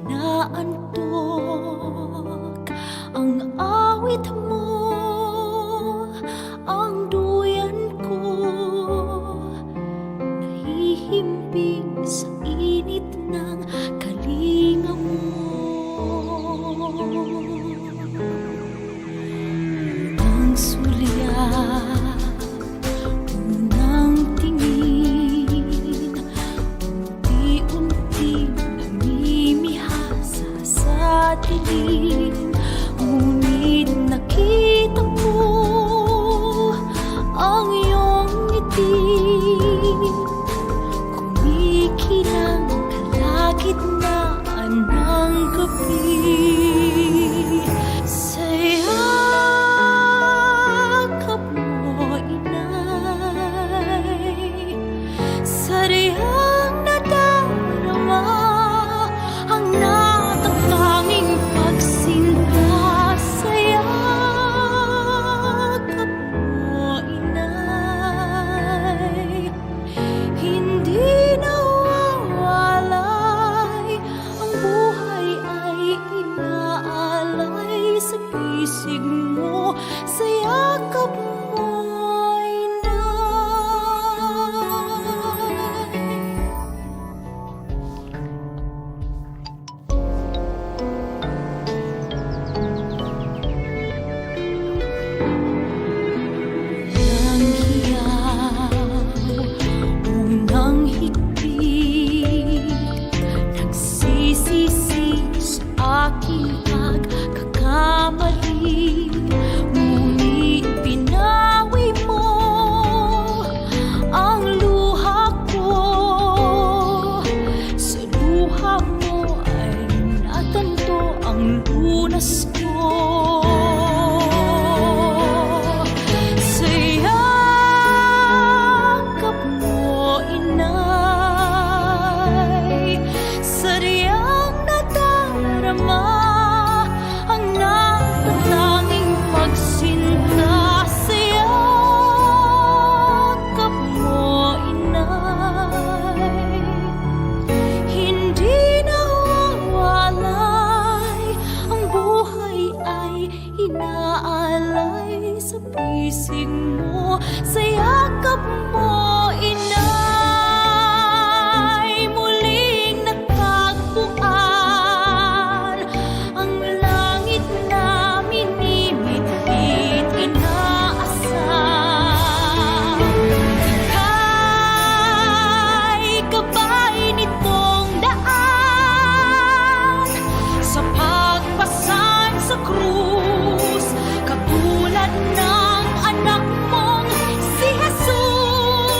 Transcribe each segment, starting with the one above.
Inaantok ang awit mo, ang duyan ko, nahihimbing sa init ng kalinga mo. Unang sulyap, unang tingin, unti-unti namimihasa sa dilim. Ngunit nakita ko ang iyong ngiti, kumikinang kalagitnaan ng gabi. Sa yakap mo, inay, sadyang nadarama ang natatanging pagsinta. Sa yakap mo, inay, hindi nawawalay ang buhay ay inaalay sa pisig mo, sa yakap mo, inay. Unang hiyaw, unang higpit, nagsisisi sa aking pagkakamali. Ngunit pinawi mo ang luha ko. Sa luha mo ay natanto ang lunas ko. Sa yakap mo, inay, sadyang nadarama ang natatanging pagsinta. Sa yakap mo, inay, hindi nawawalay ang buhay ay inaalay sa pisig mo, sa yakap mo, inay. Muling natagpuan ang langit na minimithi, inaasam. Ika'y gabay nitong daan sa pagpasan sa krus, katulad ng anak mong si Jesus.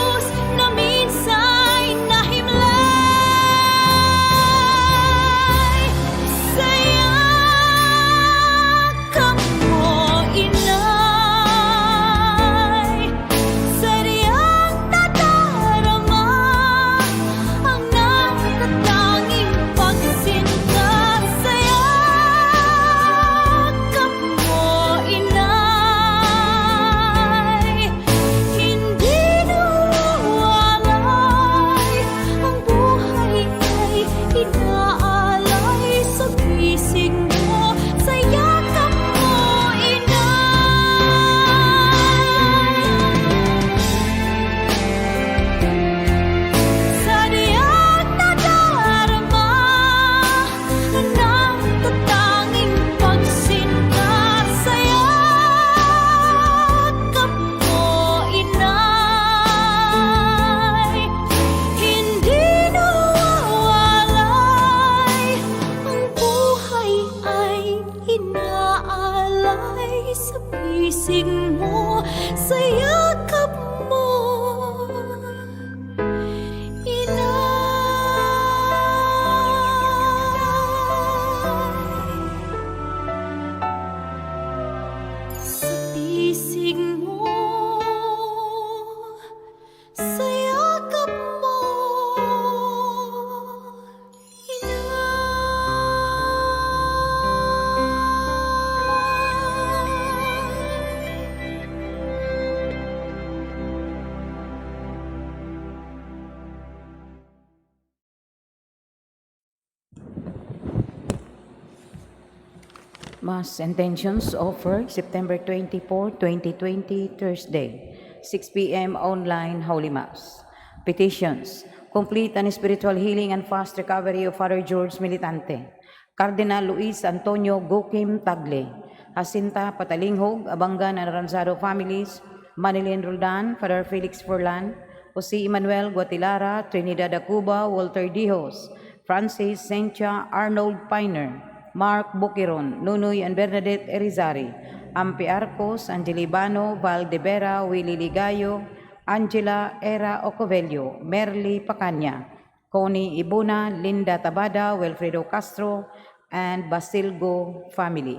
Mass intentions offered September 24, 2020, Thursday, 6 p.m. online Holy Mass. Petitions: complete and spiritual healing and fast recovery of Father George Militante, Cardinal Luis Antonio Gokim Tagle, Jacinta Patalinghog, Abangan and Aranzado families, Manilin Roldan, Father Felix Forlan, Jose Emmanuel Guatilara, Trinidad Acuba, Walter Dijos, Francis Sencha, Arnold Piner, Mark Bukiron, Nunoy and Bernadette Erizari, Ampi Arcos, Angelibano, Valdevera, Willie Ligayo, Angela Era Ocovello, Merly Pacanya, Connie Ibuna, Linda Tabada, Wilfredo Castro, and Basilgo family.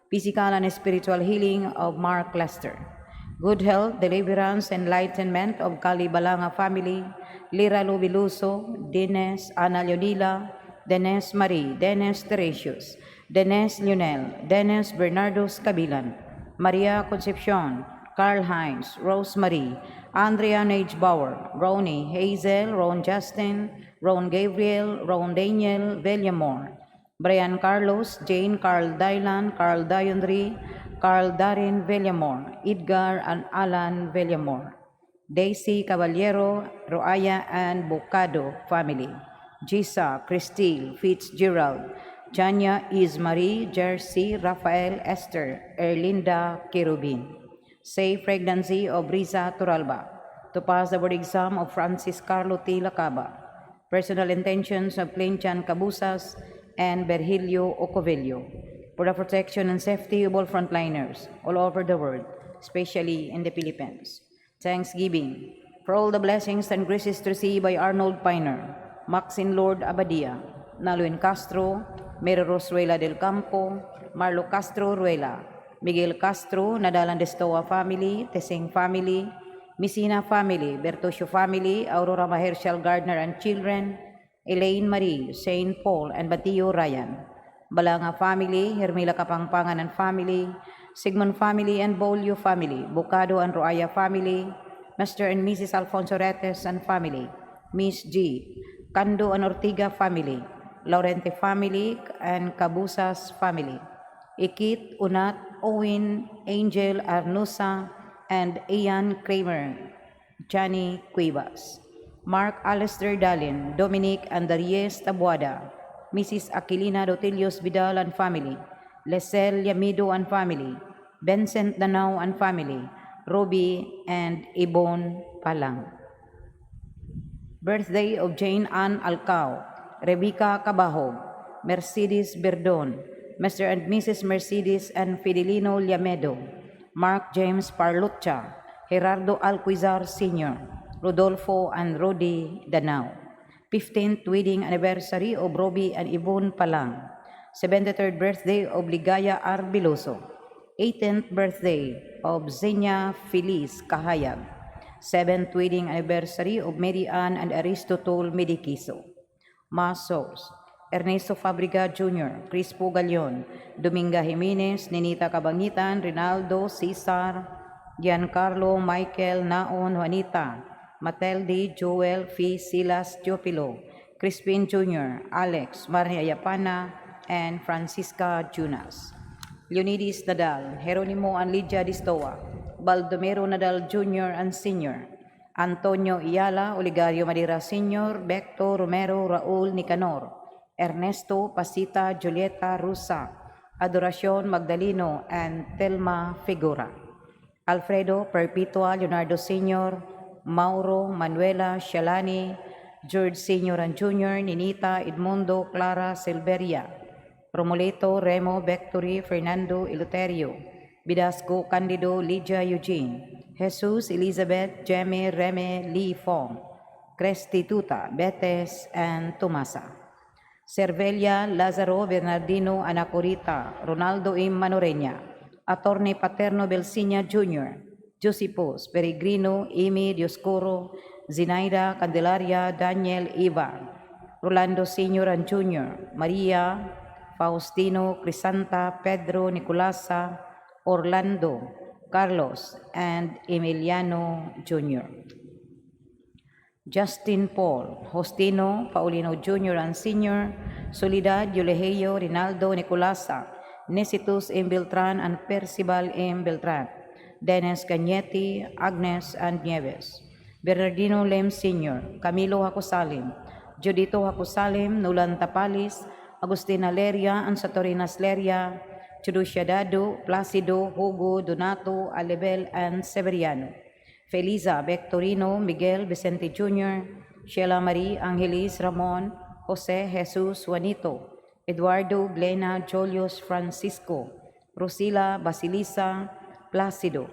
Physical and spiritual healing of Mark Lester. Good health, deliverance, enlightenment of Kali Balanga family, Lira Lubiluso, Dines Ana Leonila, Denes Marie, Denes Teresius, Denes Lionel, Denes Bernardo Cabilan, Maria Concepcion, Carl Heinz, Rosemary, Andrea Nage Bauer, Ronnie Hazel, Ron Justin, Ron Gabriel, Ron Daniel Villamor, Brian Carlos, Jane Carl Dylan, Carl Dayondri, Carl Darin Villamor, Edgar and Alan Villamor, Daisy Caballero, Roaya and Bocado family, Gisa, Christine Fitzgerald, Janya Ismarie, Jersey, Rafael Esther, Erlinda Kerubin. Safe pregnancy of Riza Turalba, to pass the board exam of Francis Carlo T. Lacaba, personal intentions of Clinchan Cabusas and Berhilio Ocovello, for the protection and safety of all frontliners all over the world, especially in the Philippines. Thanksgiving for all the blessings and graces received by Arnold Piner, Maxine Lord Abadia, Naluin Castro, Mary Rose Ruela del Campo, Marlo Castro Ruela, Miguel Castro, Nadalan Destoa family, Tesing family, Messina family, Bertocio family, Aurora Mahershal Gardner and children, Elaine Marie, Saint Paul, and Batio Ryan. Balanga family, Hermila Kapangpangan and family, Sigmund family and Bolio family, Bocado and Roaya family, Mr. and Mrs. Alfonso Retes and family, Miss G, Cando and Ortiga family, Laurente family, and Cabusas family. Ikit, Unat, Owen, Angel, Arnusa, and Ian Kramer, Johnny Cuevas. Mark Alistair Dalin, Dominic Andaries Tabuada, Mrs. Aquilina Dotilios Vidal and family, Lesel Yamido and family, Vincent Danao and family, Ruby and Ibon Palang. Birthday of Jane Ann Alcao, Rebecca Cabahog, Mercedes Berdon, Mr. and Mrs. Mercedes and Fidelino Liamedo, Mark James Parlucha, Gerardo Alquizar Sr., Rodolfo and Rudy Danao. 15th wedding anniversary of Robbie and Yvonne Palang. 73rd birthday of Ligaya Arbiloso. 18th birthday of Zenia Feliz Kahayag. 7th wedding anniversary of Mary Ann and Aristotle Mediquiso. Masos, Ernesto Fabriga Jr., Crispo Galion, Dominga Jimenez, Ninita Cabangitan, Rinaldo, Cesar, Giancarlo, Michael, Naon, Juanita, Mateldi, Joel, Fee, Silas, Teopilo, Crispin Jr., Alex, Maria Yapana, and Francisca Junas. Leonidas Nadal, Jeronimo and Lydia Distoa, Baldomero Nadal Jr. and Sr., Antonio Iyala, Oligario Madera Sr., Becto Romero, Raul Nicanor, Ernesto Pasita, Julieta Rusa, Adoracion Magdalino, and Telma Figura. Alfredo Perpetua Leonardo Sr., Mauro, Manuela, Shalani, George Sr. and Jr., Ninita, Edmundo, Clara, Silveria, Romuleto, Remo, Victory, Fernando, Eleuterio, Bidasco, Candido, Lydia, Eugene, Jesus, Elizabeth, Jemmy, Reme, Lee Fong, Crestituta, Betes, and Tomasa. Cervelia, Lazaro, Bernardino, Anacorita, Ronaldo M. Manoreña, Attorney Paterno Belsinia Jr., Josipos, Peregrino, Amy Dioscoro, Zinaida, Candelaria, Daniel, Eva, Rolando Sr. and Jr., Maria, Faustino, Crisanta, Pedro, Nicolasa, Orlando, Carlos, and Emiliano Jr. Justin Paul, Hostino, Paulino Jr. and Sr., Soledad, Yuleheo, Rinaldo, Nicolasa, Nesitus M. Beltran and Percival M. Beltran, Dennis Cañete, Agnes and Nieves, Bernardino Lem Sr., Camilo Hakusalim, Judito Hakusalim, Nulan Tapalis, Agustina Leria, and Satorinas Leria, Chudusia Dado, Placido, Hugo, Donato, Alebel, and Severiano. Feliza, Victorino, Miguel, Vicente Jr., Sheila Marie, Angelis, Ramon, Jose, Jesus, Juanito, Eduardo, Glena, Julius, Francisco, Rosila, Basilisa, Placido,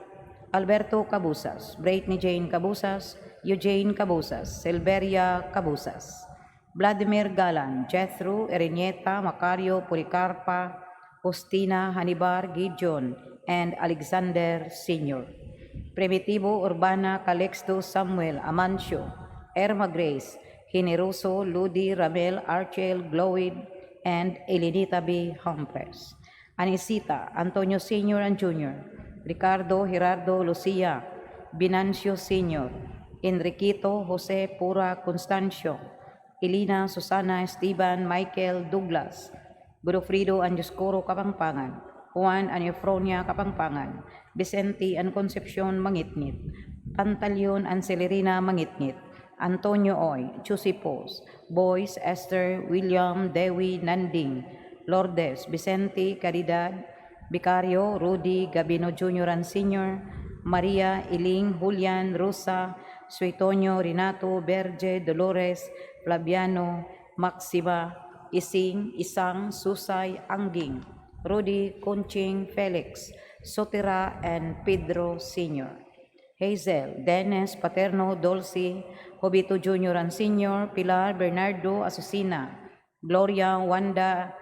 Alberto Cabusas, Britney Jane Cabusas, Eugene Cabusas, Silveria Cabusas, Vladimir Galan, Jethro, Erenieta, Macario, Policarpa, Justina, Hanibar, Gideon, and Alexander Sr. Primitivo, Urbana, Calixto, Samuel, Amancio, Erma Grace, Generoso, Ludi, Ramel, Archel, Glowid, and Elenita B. Humphrey. Anisita, Antonio Sr. and Jr., Ricardo, Gerardo, Lucia, Binancio Sr., Enriquito, Jose, Pura, Constancio, Elena, Susana, Esteban, Michael, Douglas, Godofredo and Dioscoro Kapangpangan, Juan and Eufronia Kapangpangan, Vicente and Concepcion Mangitngit, Pantaleon and Celerina Mangitngit, Antonio Oy, Chusipos, Boys, Esther, William, Dewi, Nanding, Lourdes, Vicente, Caridad, Vicario, Rudy, Gabino Jr. and Sr., Maria, Iling, Julian, Rosa, Suitonio, Renato, Berge, Dolores, Flaviano, Maxima, Ising, Isang, Susay, Angging, Rudy, Conching, Felix, Sotera, and Pedro Sr. Hazel, Dennis, Paterno, Dulce, Jobito Jr. and Sr., Pilar, Bernardo, Asusina, Gloria, Wanda,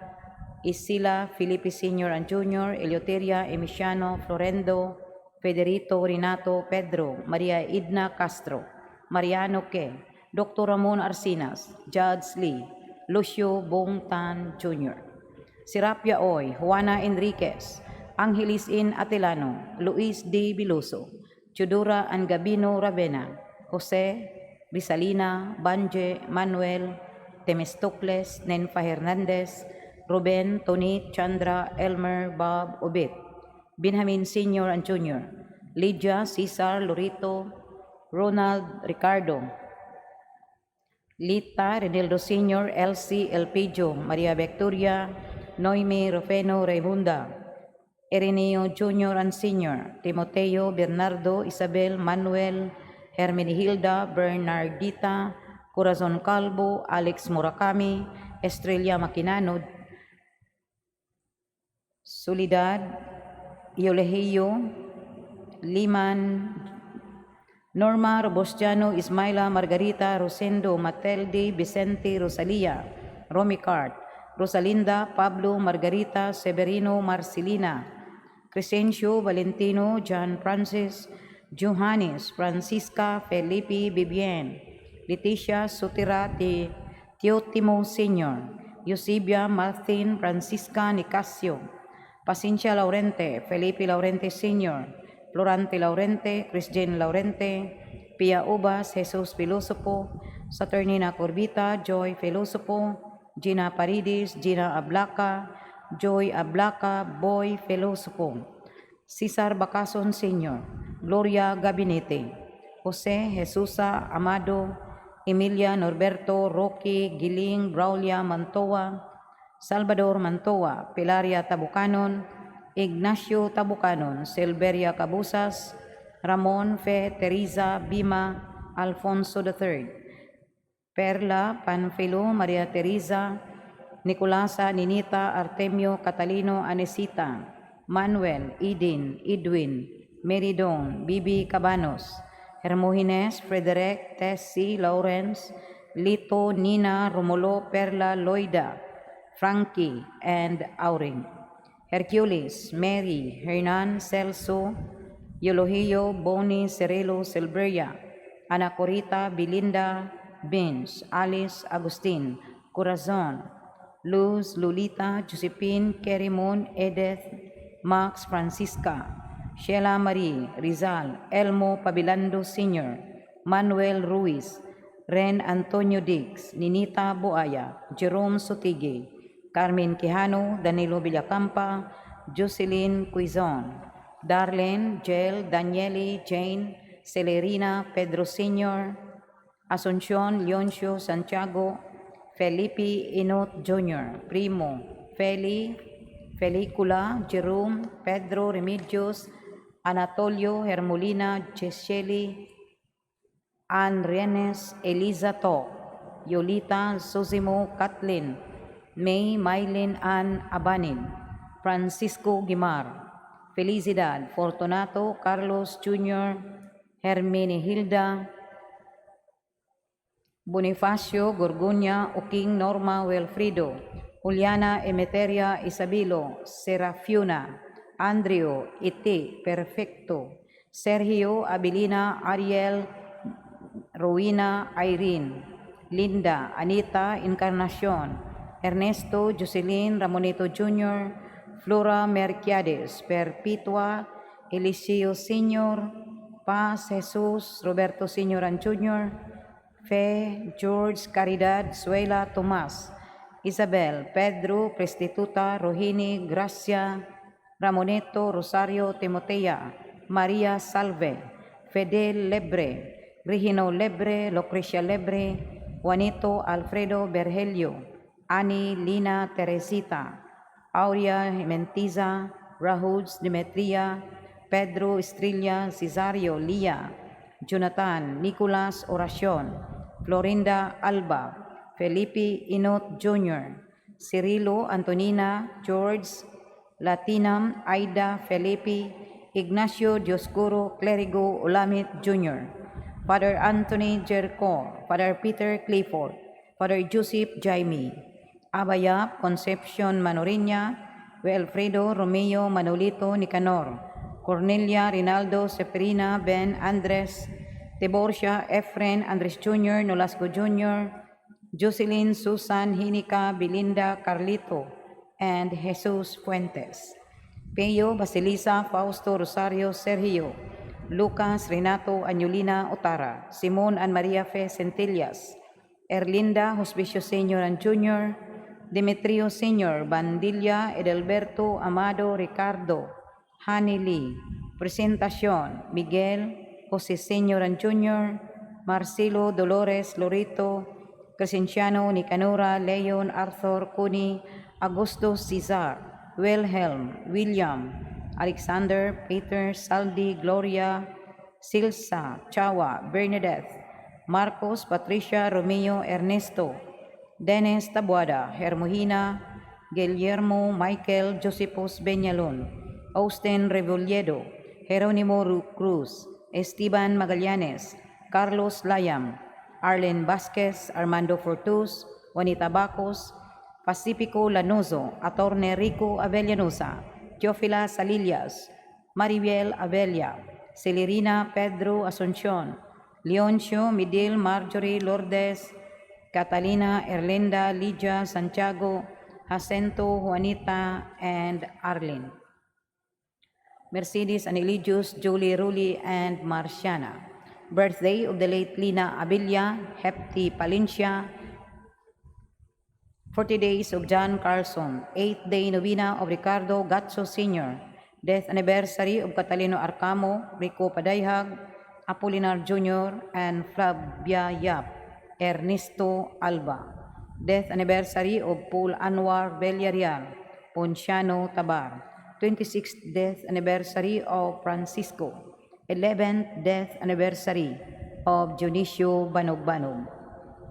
Isila, Felipe Sr. and Jr., Eleuteria, Emiciano, Florendo, Federico, Renato, Pedro, Maria Idna Castro, Mariano Ke, Dr. Ramon Arsinas, Judge Lee, Lucio Bongtan Jr., Serapia Oy, Juana Enriquez, Angelis N. Atilano, Luis D. Biluso, Chudura and Gabino Ravena, Jose Rizalina, Banje, Manuel, Temistocles, Nenfa Hernandez, Ruben, Tony, Chandra, Elmer, Bob, Obit, Benjamin Sr. and Jr., Lydia, Cesar, Lorito, Ronald, Ricardo, Lita, Renildo Sr., Elsie, Elpidio, Maria Victoria, Noemi, Rufeno, Raimunda, Ireneo Jr. and Sr., Timoteo, Bernardo, Isabel, Manuel, Hermenegilda, Bernardita, Corazon Calvo, Alex Murakami, Estrella Maquinano, Solidad, Eulogio, Liman, Norma, Robustiano, Ismaila, Margarita, Rosendo, Matelde, Vicente, Rosalia, Romicart, Rosalinda, Pablo, Margarita, Severino, Marcelina, Crescencio, Valentino, John Francis, Johannes, Francisca, Felipe, Vivien, Leticia, Sutira, Teotimo Sr., Eusebia, Martin, Francisca, Nicasio, Pacincia Laurente, Felipe Laurente Sr., Florante Laurente, Christian Laurente, Pia Ubas, Jesus Filosopo, Saturnina Corbita, Joy Filosopo, Gina Paredes, Gina Ablaca, Joy Ablaca, Boy Filosopo, Cesar Bacason Sr., Gloria Gabinete, Jose Jesusa Amado, Emilia Norberto, Rocky, Giling, Braulia Mantoa, Salvador Mantoa, Pilaria Tabucanon, Ignacio Tabucanon, Silveria Cabusas, Ramon Fe Teresa Bima, Alfonso III, Perla, Panfilo, Maria Teresa, Nicolasa, Ninita, Artemio, Catalino, Anesita, Manuel, Edin, Edwin, Meridon, Bibi Cabanos, Hermogenes, Frederick, Tessie, Lawrence, Lito, Nina, Romulo, Perla, Loida, Frankie, and Auring. Hercules, Mary, Hernan, Celso, Eulogio, Boni, Cerelo, Silveria, Ana Corita, Belinda, Vince, Alice, Agustin, Corazon, Luz, Lolita, Josephine, Kerimon, Edith, Max, Francisca, Sheila Marie, Rizal, Elmo Pabilando Sr., Manuel Ruiz, Ren Antonio Dix, Ninita Buaya, Jerome Sotige, Catalina Maria, Carlos Santos, Carmen Quijano, Danilo Villacampa, Jocelyn Quizon, Darlene, Jel, Danieli, Jane, Celerina, Pedro Sr., Asuncion, Leoncio, Santiago, Felipe Inot Jr., Primo, Feli, Felicula, Jerome, Pedro Remedios, Anatolio, Hermolina, Cheseli, Ann Renes, Eliza To, Yolita, Sosimo, Kathleen, May, Mylene Ann Abanin, Francisco Gimar, Felicidad, Fortunato, Carlos Jr., Hermenegilda, Bonifacio, Gorgonia, Oking, Norma, Wilfredo, Juliana, Emeteria, Isabelo, Serafiuna, Andrio, Iti, Perfecto, Sergio, Abilina, Ariel, Rowena, Irene, Linda, Anita, Encarnacion, Ernesto, Jocelyn, Ramonito Jr., Flora Merquiades, Perpetua, Eliseo Sr., Paz, Jesus, Roberto Sr. and Jr., Fe, George, Caridad, Suela, Tomas, Isabel, Pedro, Prestituta, Rohini, Gracia, Ramoneto, Rosario, Timotea, Maria Salve, Fidel Lebre, Regino Lebre, Lucrecia Lebre, Juanito Alfredo Bergelio, Ani Lina Teresita, Aurea Mentiza, Rahuds Demetria, Pedro Estrella, Cesario Lia, Jonathan Nicolas Oracion, Florinda Alba, Felipe Inot Jr., Cirilo Antonina, George Latinam, Aida Felipe, Ignacio Dioscuro Clerigo Ulamit Jr., Father Anthony Jericho, Father Peter Clifford, Father Joseph Jaime, Abayap Concepcion Manoriña, Wilfredo Romeo Manolito Nicanor, Cornelia Rinaldo Seferina Ben Andres, Tiborcia Efren Andres Jr., Nolasco Jr., Jocelyn Susan Hinika Belinda Carlito, and Jesus Fuentes. Peyo Basilisa Fausto Rosario Sergio, Lucas Renato Añolina Otara, Simon and Maria Fe Centellas, Erlinda Hospicio Sr. and Jr., Demetrio Sr., Bandilla Edelberto Amado Ricardo, Hani Lee, Presentacion, Miguel Jose Sr. and Jr., Marcelo Dolores Lorito, Crescenciano Nicanora Leon Arthur Cuni, Augusto Cesar, Wilhelm, William, Alexander, Peter, Saldi, Gloria, Silsa, Chawa, Bernadette, Marcos, Patricia, Romeo, Ernesto, Dennis Tabuada, Hermogina, Guillermo, Michael, Josephus Benyalon, Austin Rebolledo, Jeronimo Cruz, Esteban Magallanes, Carlos Layam, Arlen Vasquez, Armando Fortus, Juanita Bacos, Pacifico Lanozo, Atorne Rico Avellanosa, Teofila Salillas, Maribel Avella, Celerina Pedro Asuncion, Leoncio Midil Marjorie Lourdes, Catalina Erlinda Lydia Santiago, Jacinto Juanita, and Arlene. Mercedes Anelidius, Julie Ruli, and Marciana. Birthday of the late Lina Abilla, Hepti Palencia, 40 days of John Carlson, 8th-day novena of Ricardo Gatso Sr., death anniversary of Catalino Arcamo, Rico Padayhag, Apolinar Jr., and Flavia Yap, Ernesto Alba. Death anniversary of Paul Anwar Villarreal, Ponciano Tabar. 26th death anniversary of Francisco. 11th death anniversary of Dionisio Banogbanog.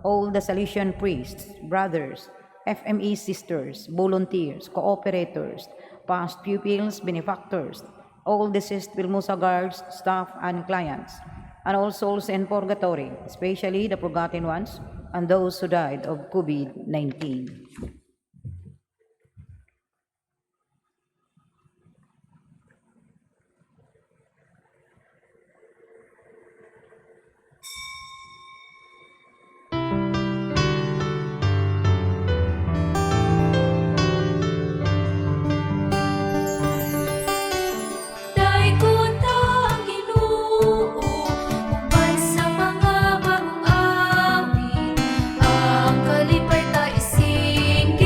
All the Salesian priests, brothers, FME sisters, volunteers, cooperators, past pupils, benefactors, all deceased Vilmosa guards, staff, and clients, and all souls in purgatory, especially the forgotten ones and those who died of COVID-19. Daygon ta ang Ginoo uban sa mga bagong awit. Ang kalipay ta isingit.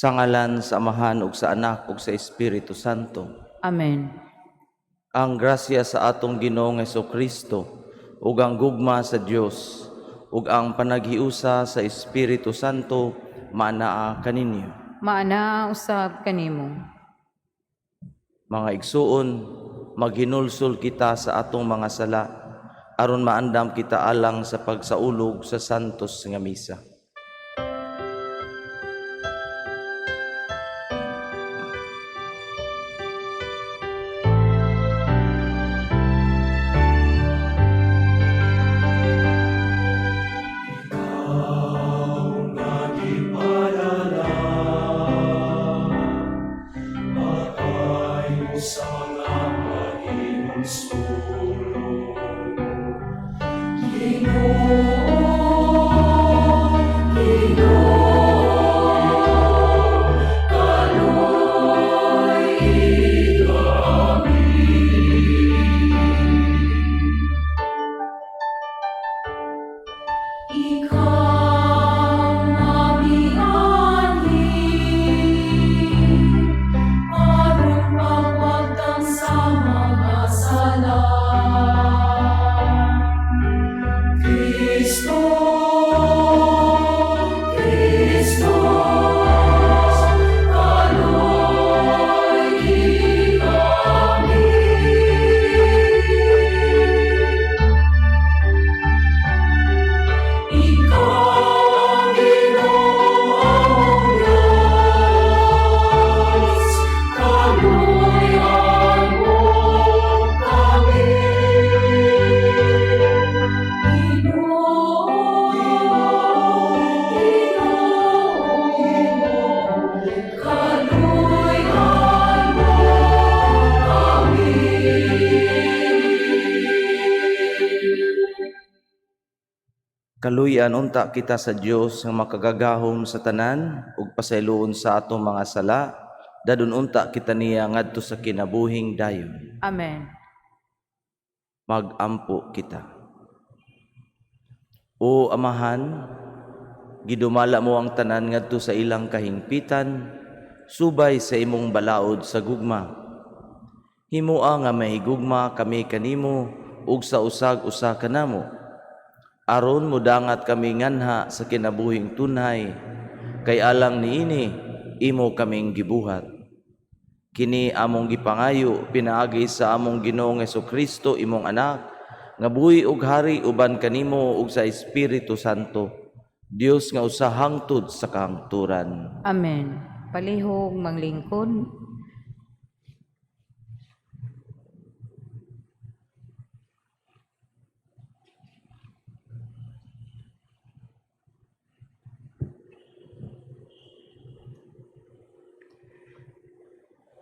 Sa ngalan sa Amahan ug sa Anak ug sa Espiritu Santo. Amen. Ang grasya sa atong Ginoong Kristo ug ang gugma sa Dios ug ang panaghiusa sa Espiritu Santo maanaa kaninyo. Maanaa usab kanimo. Mga igsuon, maghinulsol kita sa atong mga sala aron maandam kita alang sa pagsaulog sa santos nga misa. Ikaw mamianhi, aron pagwagtang sa mga sala. Kristo, Kristo, kaloy kami. Ikaw ang Ginoong Diyos, kaluoyan mo kami. Ginoo, Ginoo, kaluoyan mo kami. Kaluyan unta kita sa Dios nga makagagahom sa tanan ug pasayloon sa atong mga sala, dadon unta kita niya ngadto sa kinabuhing dayon. Amen. Magampo kita. O Amahan, gidumala mo ang tanan ngadto sa ilang kahingpitan, subay sa imong balaod sa gugma. Himoa nga mahigugma kami kanimo ug sa usag-usa kanamo. Aron modangat kami nganha sa kinabuhing tunhay, kay alang niini imo kaming gibuhat. Kini among gipangayo pinaagi sa among Ginoong Kristo, imong anak, nga buhi ug hari uban kanimo ug sa Espiritu Santo, Dios nga usa hangtod sa kahangturan. Amen. Palihog manglingkod.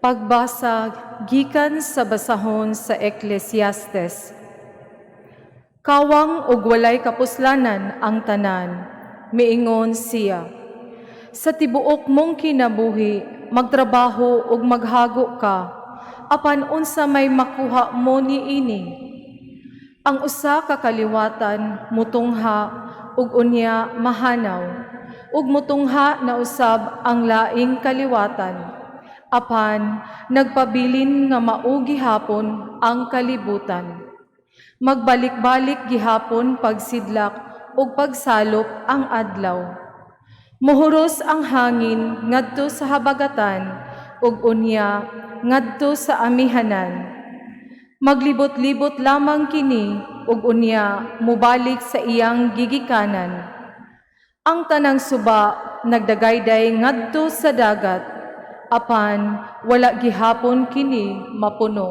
Pagbasa gikan sa basahon sa Ecclesiastes. Kawang ug walay kapuslanan ang tanan, miingon siya. Sa tibuok mong kinabuhi, magtrabaho ug maghago ka, apan unsa may makuha mo niini? Ang usa ka kaliwatan mutungha ug unya mahanaw, ug mutungha na usab ang laing kaliwatan. Apan nagpabilin nga mao gihapon ang kalibutan. Magbalik-balik gihapon pagsidlak ug pagsalop ang adlaw. Muhuros ang hangin ngadto sa habagatan ug unya ngadto sa amihanan. Maglibot-libot lamang kini ug unya mubalik sa iyang gigikanan. Ang tanang suba nagdagayday ngadto sa dagat, apan wala gihapon kini mapuno.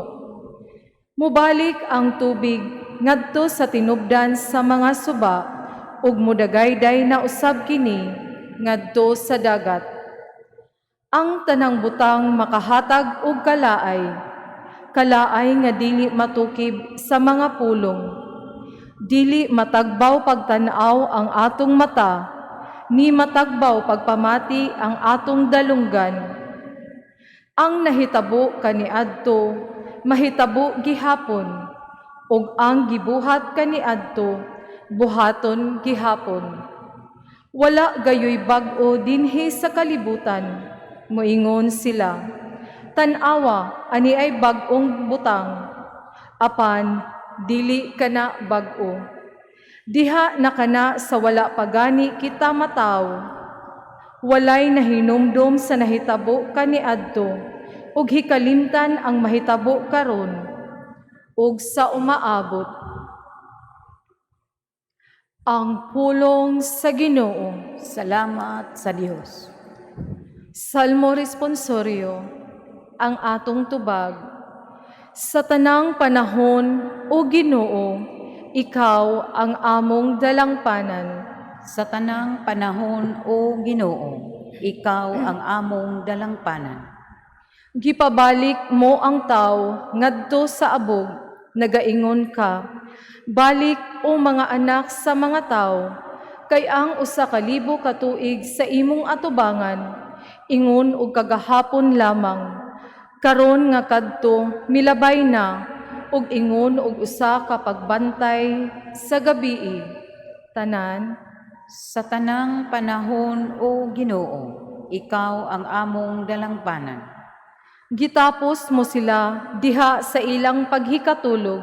Mubalik ang tubig ngadto sa tinubdan sa mga suba ug mudagayday na usab kini ngadto sa dagat. Ang tanang butang makahatag og kalaay, kalaay nga dili matukib sa mga pulong. Dili matagbaw pagtan-aw ang atong mata, ni matagbaw pagpamati ang atong dalunggan. Ang nahitabo kaniadto, mahitabo gihapon, ug ang gibuhat kaniadto, buhaton gihapon. Wala gayoy bag-o dinhi sa kalibutan. Moingon sila, "Tan-awa, ani ay bag-ong butang," apan dili kana bag-o. Diha na kana sa wala pa gani kita matawo. Walay nahinumdom sa nahitabo kaniadto, ug hikalimtan ang mahitabo karon ug sa umaabot. Ang pulong sa Ginoo. Salamat sa Dios. Salmo responsorio, ang atong tubag. Sa tanang panahon, o Ginoo, ikaw ang among dalangpanan. Sa tanang panahon, o Ginoo, ikaw ang among dalangpanan. Gipabalik mo ang tao ngadto sa abog, nagaingon ka, "Balik, o mga anak sa mga tao," kay ang 1,000 ka tuig sa imong atubangan, ingon og kagahapon lamang. Karon nga kadto milabay na, ug ingon og usa ka pagbantay sa gabii. Tanan. Sa tanang panahon, o Ginoo, ikaw ang among dalangpanan. Gitapos mo sila diha sa ilang paghikatulog.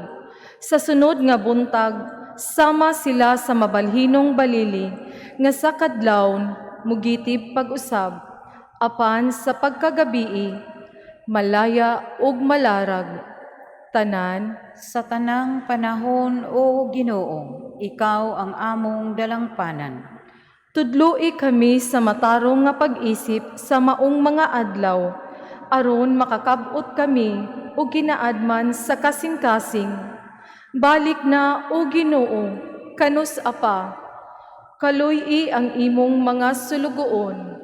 Sa sunod nga buntag, sama sila sa mabalhinong balili, nga sa kadlawon mugitib pag-usab, apan sa pagkagabii, malaya ug malarag. Tanan. Sa tanang panahon, o Ginoo, ikaw ang among dalangpanan. Tudloi kami sa matarong nga pag-isip sa maong mga adlaw, aron makakab-ot kami og kinaadman sa kasing-kasing. Balik na, o Ginoo, kanus-a pa? Kaluy-i ang imong mga sulugoon.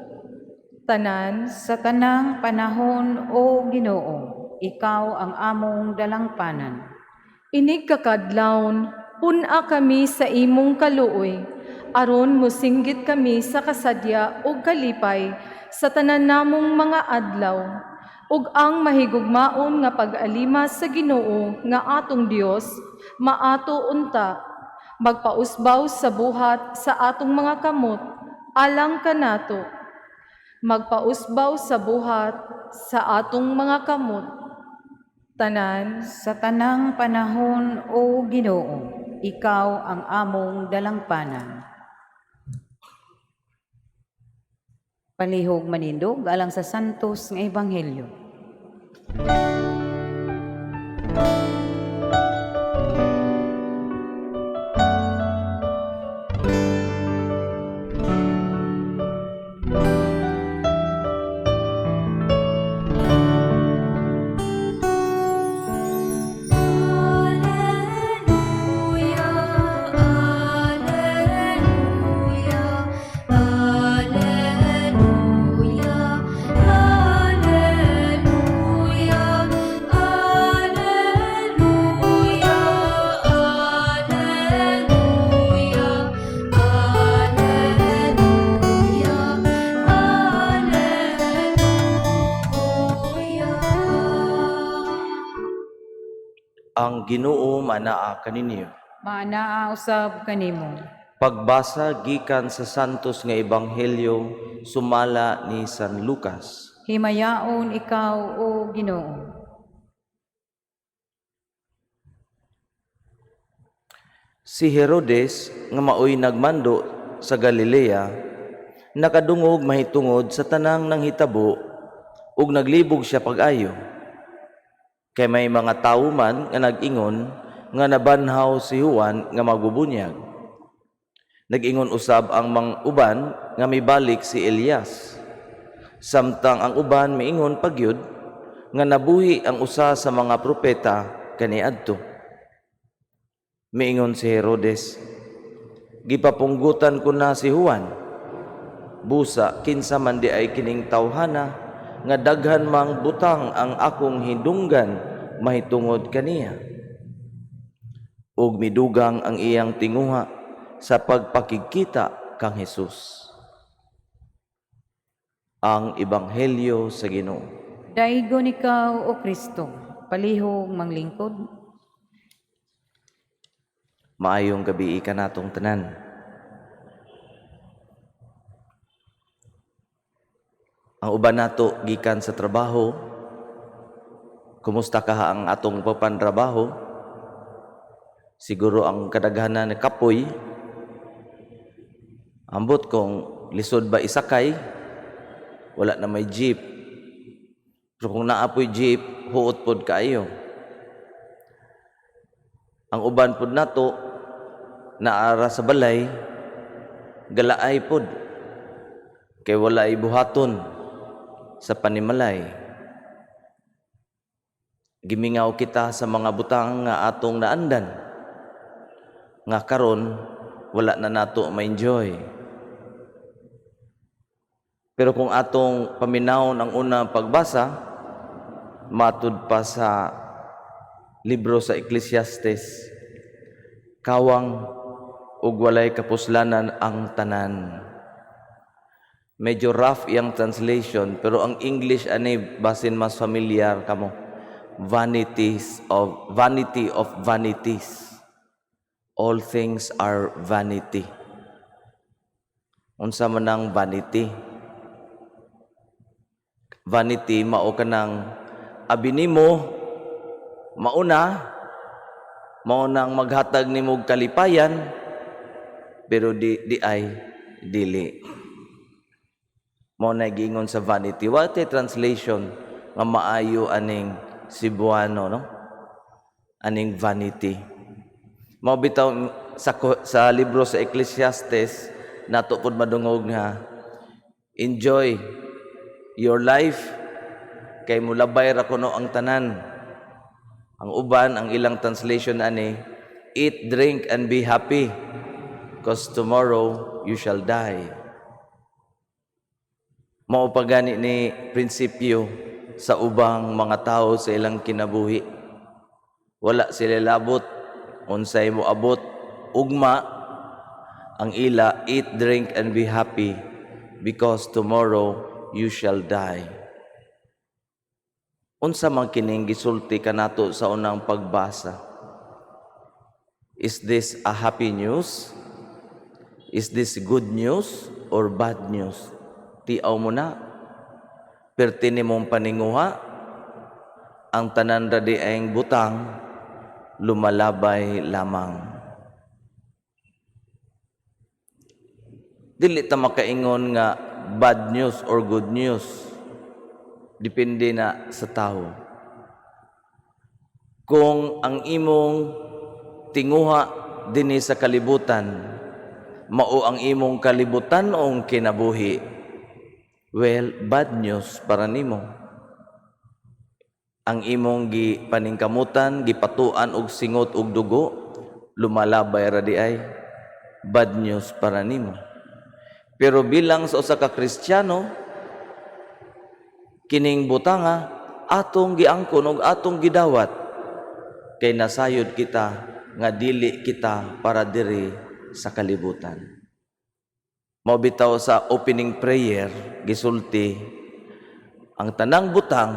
Tanan. Sa tanang panahon, o Ginoo, ikaw ang among dalangpanan. Inig kakadlawon, pun-a kami sa imong kaluoy, aron mosinggit kami sa kasadya ug kalipay sa tanan namong mga adlaw, ug ang mahigugmaon nga pag-alima sa Ginoo nga atong Dios maato unta. Magpausbaw sa buhat sa atong mga kamot alang kanato. Magpausbaw sa buhat sa atong mga kamot. Tanan. Sa tanang panahon, o Ginoo, ikaw ang among dalangpanan. Palihog manindog alang sa santos nga ebanghelyo. Alleluia, Alleluia, Alleluia, Alleluia, Alleluia, Alleluia, Alleluia, Alleluia. Ang Ginoo manaa kaninyo. Maanaa usab kanimo. Pagbasa gikan sa Santos nga Ebanghelyo sumala ni San Lucas. Himayaon ikaw, o Ginoo. Si Herodes nga maoy nagmando sa Galilea nakadungog mahitungod sa tanang nanghitabo ug naglibog siya pag-ayo. Kay may mga tawo man nga nag-ingon nga nabanhaw si Juan nga magbubunyag. Nag-ingon usab ang mga uban nga mibalik si Elias. Samtang ang uban miingon pagyud nga nabuhi ang usa sa mga propeta kaniadto. Miingon si Herodes, "Gipapunggutan ko na si Juan. Busa kinsa man di ay kining tawhana nga daghan mang butang ang akong hidunggan mahitungod kaniya?" Ug midugang ang iyang tinguha sa pagpakigkita kang Hesus. Ang Ebanghelyo sa Ginoo. Daigon ikaw, o Kristo. Palihog manglingkod. Maayong gabi kanatong tanan. Ang uban nato gikan sa trabaho. Kumusta kaha ang atong pagpantrabaho? Siguro ang kadaghanan kapoy. Ambot kung lisod ba isakay, wala na may jeep. Pero kung naa poy jeep, huot pod kaayo. Ang uban pod nato naa ra sa balay, galaay pod kay wala buhaton sa panimalay. Gimingaw kita sa mga butang nga atong naandan nga karon wala na nato ma-enjoy. Pero kung atong paminawon ang unang pagbasa, matud pa sa libro sa Ecclesiastes, kawang ug walay kapuslanan ang tanan. Medyo rough iyang translation, pero ang English ani basin mas familiar kamo. Vanities of vanity of vanities. All things are vanity. Unsa man ang vanity? Vanity mao kanang abi nimo mauna, mao nang maghatag nimo og kalipayan, pero di ay dili. Mao na giingon sa vanity. What a translation nga maayo aning Cebuano, no? Aning vanity. Mao bitaw sa libro sa Ecclesiastes nato pud madungog nga enjoy your life kay mulabay ra kuno ang tanan. Ang uban, ang ilang translation ani, "Eat, drink and be happy, 'cause tomorrow you shall die." Mao pa gani ni prinsipyo sa ubang mga tao sa ilang kinabuhi. Wala sila labot unsay mo abot ugma. Ang ila, "Eat, drink and be happy because tomorrow you shall die." Unsa man kining gisulti kanato sa unang pagbasa? Is this a happy news? Is this good news or bad news? Tiaw mo na. Perti nimong paninguha, ang tanan ra diayng butang lumalabay lamang. Dili ta makaingon nga bad news or good news. Depende na sa tao. Kung ang imong tinguha dinhi sa kalibutan, mao ang imong kalibutan o kinabuhi, well, bad news para nimo. Ang imong gipaningkamutan, gipatuan og singot og dugo, lumalabay ra diay, bad news para nimo. Pero bilang sa usa ka Kristiyano, kining butanga atong giangkon og atong gidawat kay nasayod kita nga dili kita para diri sa kalibutan. Mao bitaw sa opening prayer gisulti ang tanang butang,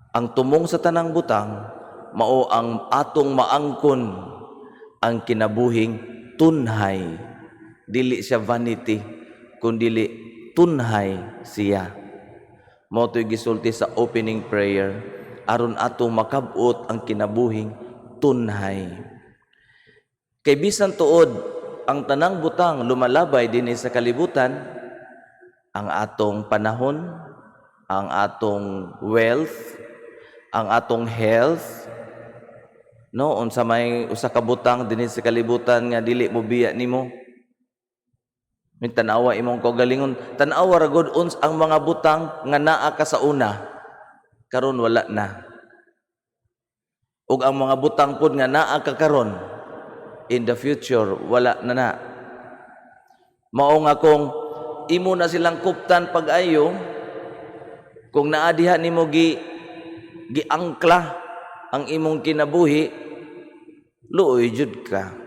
ang tumong sa tanang butang mao ang atong maangkon ang kinabuhing tunhay. Dili siya vanity, kundili tunhay siya. Mao to'y gisulti sa opening prayer aron atong makab-ot ang kinabuhing tunhay. Kay bisan tuod ang tanang butang lumalabay dinhi sa kalibutan, ang atong panahon, ang atong wealth, ang atong health, no, unsa may usa ka butang dinhi sa kalibutan nga dili mo biya nimo? Min tan-awa imong kaugalingon, tan-awa ra gud uns ang mga butang nga naa ka sa una, karon wala na. Ug ang mga butang pud nga naa ka karon, in the future wala na na. Mao nga kung imo na silang kuptan pag-ayo, kung naa diha nimo giangkla ang imong kinabuhi, luoy jud ka.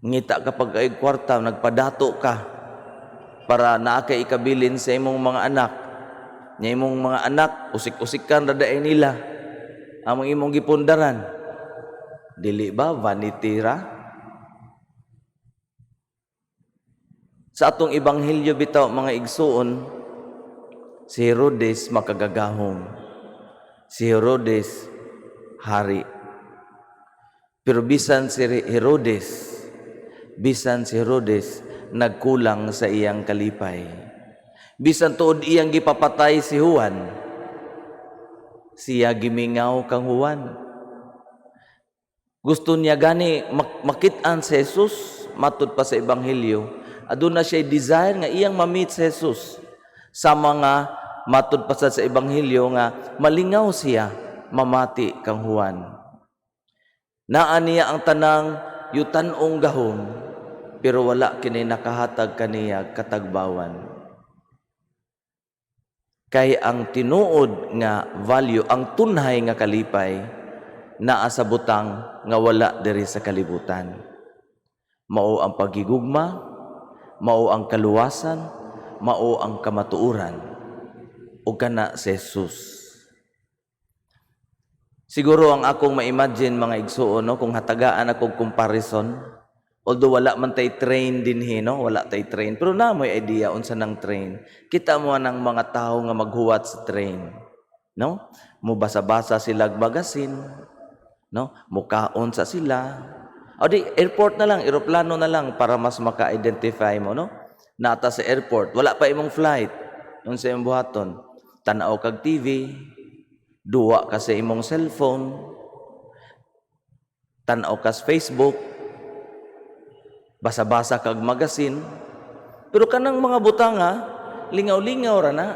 Ngita ka pag ay kwarta, nagpadato ka para naa kay ikabilin sa imong mga anak. Nya imong mga anak, usik-usikan ra diay nila ang imong gipundaran. Dili ba vanity ra? Sa atong ebanghelyo bitaw, mga igsuon, si Herodes makagagahom. Si Herodes hari. Pero bisan si Herodes nagkulang sa iyang kalipay. Bisan tuod iyang gipapatay si Juan, siya gimingaw kang Juan. Gusto niya gani makit-an si Jesus, matud pa sa ebanghelyo. Aduna siya desire nga iyang ma-meet si Jesus. Sa mga matud pa sa ebanghelyo nga malingaw siya mamati kang Juan. Naa niya ang tanang yutan-ong gahom, pero wala kini nakahatag kaniya katagbawan. Kay ang tinuod nga value, ang tunhay nga kalipay, naa sa butang nga wala diri sa kalibutan. Mao ang pagigugma, mao ang kaluwasan, mao ang kamatuoran, ug kana si Jesus. Siguro ang akong ma-imagine, mga igsuon, no, kung hatagaan akong comparison, although wala man tay train dinhi, no, wala tay train, pero naa mo'y idea unsa nang train. Kita mo ang mga tao nga maghuwat sa train, no? Mubasa-basa sila magasin, no? Mukaon sa sila. O di airport na lang, eroplano na lang para mas maka-identify mo, no? Naa ta sa airport, wala pa imong flight. Unsa imong buhaton? Tan-aw kag TV, duwa ka sa imong cellphone, tan-aw ka sa Facebook, basa-basa kag magasin. Pero kanang mga butanga, lingaw-lingaw ra na.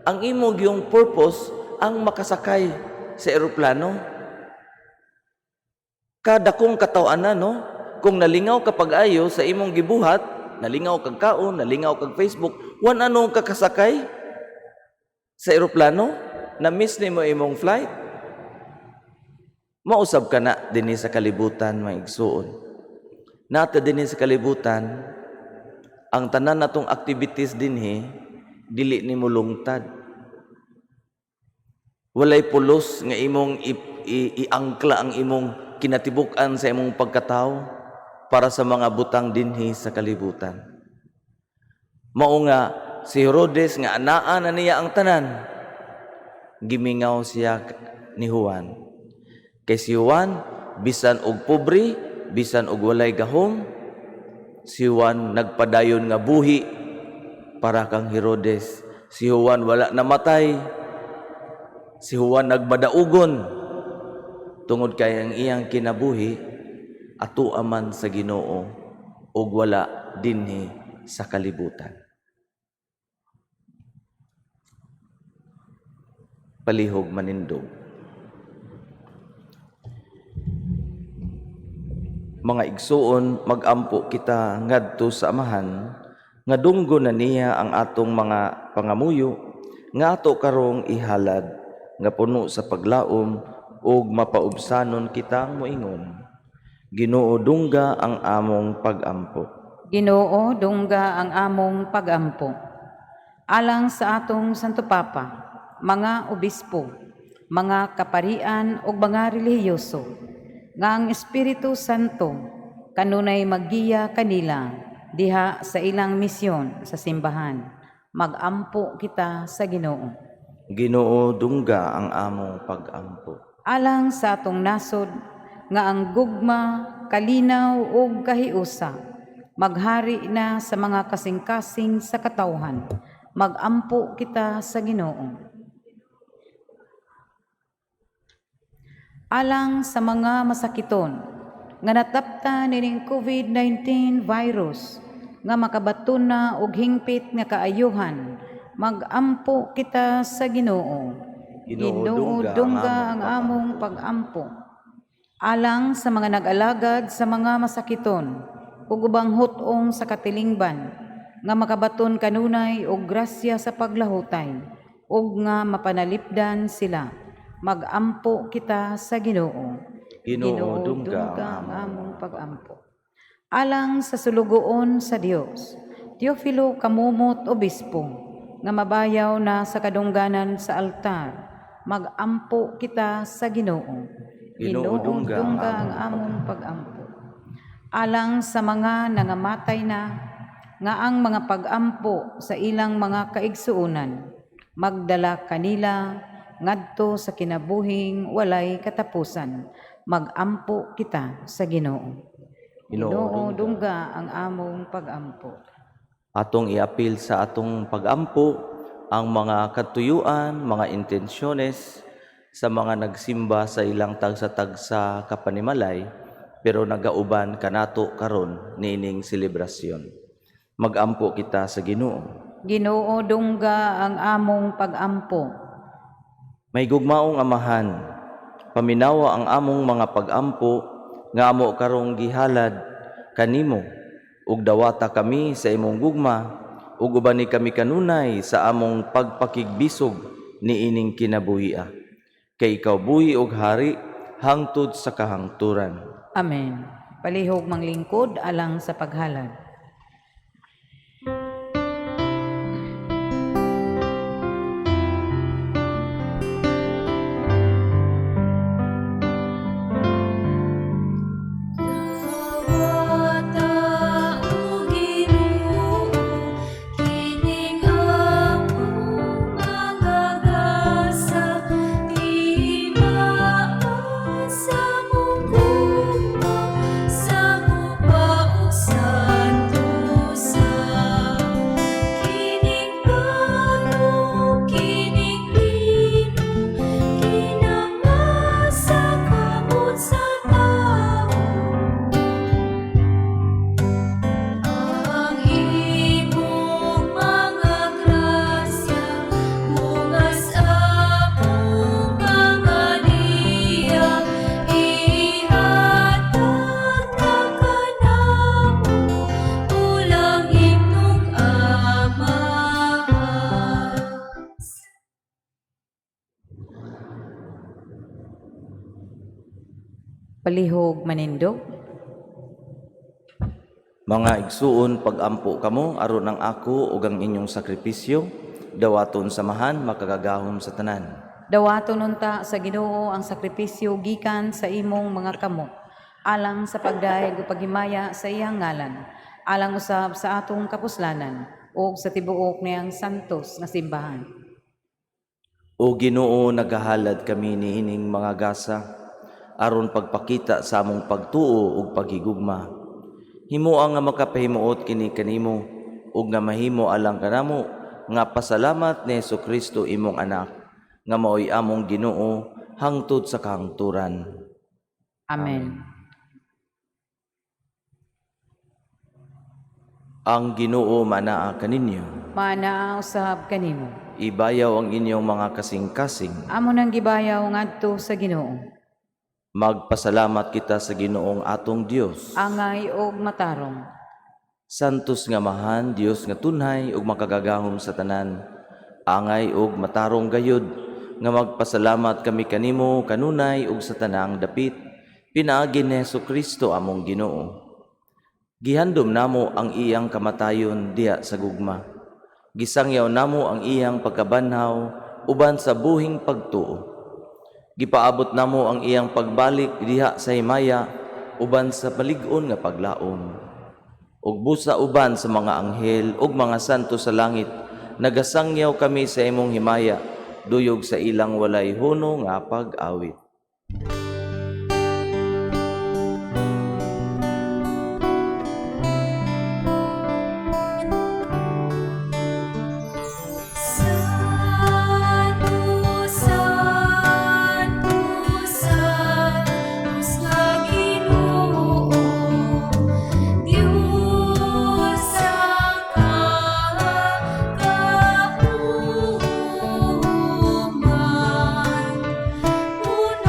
Ang imo gyung purpose ang makasakay sa eroplano. Kadakong kataw-anan, no? Kung nalingaw ka pag-ayo sa imong gibuhat, nalingaw kag kaon, nalingaw kag Facebook, wan anong kakasakay sa eroplano, na-miss nimo imong flight. Mausab ka na dinhi sa kalibutan, mga igsuon. Naa ta dinhi sa kalibutan, ang tanan natong activities dinhi dili nimo lungtad. Walay pulos nga imong iangkla ang imong kinatibuk-an sa imong pagkatao para sa mga butang dinhi sa kalibutan. Mao nga si Herodes nga anaa na niya ang tanan, gimingaw siya ni Juan. Kay si Juan, bisan og pobre, bisan og walay gahom, si Juan nagpadayon nga buhi para kang Herodes. Si Juan wala namatay. Si Juan nagmadaugon tungod kay ang iyang kinabuhi ato aman sa Ginoo ug wala dinhi sa kalibutan. Palihog manindog. Mga igsuon, magampo kita ngadto sa Amahan nga dunggo na niya ang atong mga pangamuyo nga ato karong ihalad nga puno sa paglaom ug mapaubsanon kitang moingon. Ginoo, dungga ang among pagampo. Ginoo, dungga ang among pagampo. Alang sa atong Santo Papa, mga obispo, mga kaparian ug mga relihiyoso, nga ang Espiritu Santo kanunay maggiya kanila diha sa ilang misyon sa simbahan. Magampo kita sa Ginoo. Ginoo, dungga ang among pagampo. Alang sa atong nasod nga ang gugma, kalinaw ug kahiusa maghari na sa mga kasing-kasing sa katawhan. Magampo kita sa Ginoo. Alang sa mga masakiton nga natapta nining COVID-19 virus nga makabaton na og hingpit nga kaayuhan, magampo kita sa Ginoo. Ginoo, dungga ang among pagampo. Alang sa mga nag-alagad sa mga masakiton ug ubang hut-ong sa katilingban nga makabaton kanunay og grasya sa paglahutay ug nga mapanalipdan sila, magampo kita sa Ginoo. Ginoo, dungga ang among pagampo. Alang sa sulugoon sa Dios, Teofilo Camomot Obispo, nga mabayaw na sa kadungganan sa altar, magampo kita sa Ginoo. Ginoo, dungga ang among pagampo. Alang sa mga nangamatay na, nga ang mga pag-ampo sa ilang mga kaigsuonan magdala kanila ngadto sa kinabuhing walay katapusan. Magampo kita sa Ginoo. Ginoo, dungga ang among pagampo. Atong iapil sa atong pagampo ang mga katuyuan, mga intensyones sa mga nagsimba sa ilang tagsa-tagsa kapanimalay pero nagauban kanato karon niining selebrasyon. Magampo kita sa Ginoo. Ginoo, dungga ang among pagampo. May gugmaong Amahan, paminawa ang among mga pagampo nga amo karong gihalad kanimo ug dawata kami sa imong gugma ug ubani kami kanunay sa among pagpakigbisog niining kinabuhia. Kay ikaw buhi ug hari hangtod sa kahangturan. Amen. Palihog manglingkod alang sa paghalad. Dawata o Ginoo, kining among mga gasa, timaa sa among gugma, sa guba ug santosa. Kining plano, kining lino, kinamasa kamot sa tawo. Ang imong mga grasya, mungas among mga liya, ihatag na kanamo, pulang imong Amahan. Palihog manindog. Mga igsuon, pagampo kamo aron ang ako ug ang inyong sakripisyo dawaton samahan makagagahom sa tanan. Dawaton unta sa Ginoo ang sakripisyo gikan sa imong mga kamot alang sa pagdayeg ug paghimaya sa iyang ngalan, alang usab sa atong kapuslanan ug sa tibuok niyang santos nga simbahan. O Ginoo, nagahalad kami niining mga gasa aron pagpakita sa among pagtuo ug paghigugma. Himoa nga makapahimuot kini kanimo ug nga mahimo alang kanamo nga pasalamat ni Hesukristo imong anak nga maoy among Ginoo hangtod sa kahangturan. Amen. Ang Ginoo manaa kaninyo. Manaa usab kanimo. Ibayaw ang inyong mga kasing-kasing. Amo nang gibayaw ngadto sa Ginoo. Magpasalamat kita sa Ginoong atong Dios. Angay og matarong. Santos nga Amahan, Dios nga tunhay ug makagagahom sa tanan. Angay ug matarong gayud nga magpasalamat kami kanimo kanunay ug sa tanang dapit pinaagi ni Hesukristo among Ginoo. Gihandom namo ang iyang kamatayon diha sa gugma. Gisangyaw namo ang iyang pagkabanhaw uban sa buhing pagtuo. Gipaabot namo ang iyang pagbalik diha sa himaya uban sa palig-on nga paglaom. Ug busa uban sa mga anghel ug mga santo sa langit, nagasangyaw kami sa imong himaya, duyog sa ilang walay huno nga pag-awit. Santo, Santo, Santos nga Ginoo, Diyos ang kakauman. Puno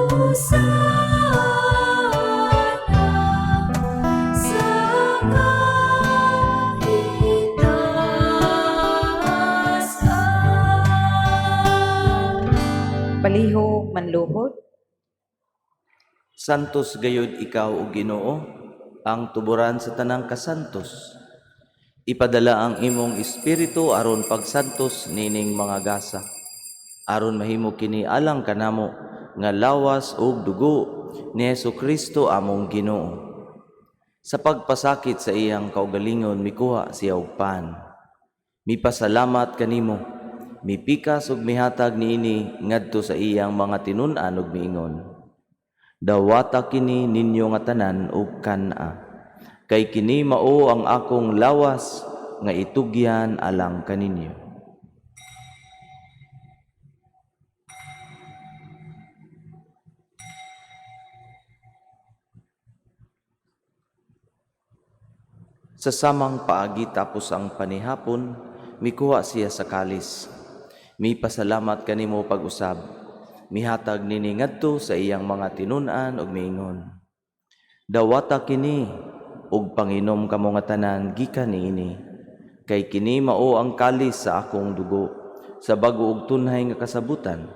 Hosana sa kahitasan. Palihog manluhod. Santos gayud ikaw o Ginoo, ang tuburan sa tanang kasantos. Ipadala ang imong espiritu aron pagsantos nining mga gasa. Aron mahimo kini alang kanamo nga lawas ug dugo ni Hesukristo among Ginoo. Sa pagpasakit sa iyang kaugalingon mikuha siya og pan. Mipasalamat kanimo, mipikas ug mihatag niini ngadto sa iyang mga tinun-an ug miingon. Dawata kini ninyo nga tanan ug kan-a. Kay kini mao ang akong lawas nga itugyan alang kaninyo. Sa samang paagi tapos ang panihapon, mikuha siya sa kalis. Mipasalamat kanimo pag-usab. Mihatag nini ngadto sa iyang mga tinun-an ug miingon. Dawata kini ug panginom kamo nga tanan gikan niini. Kay kini mao ang kalis sa akong dugo sa bag-o ug tunhay nga kasabutan.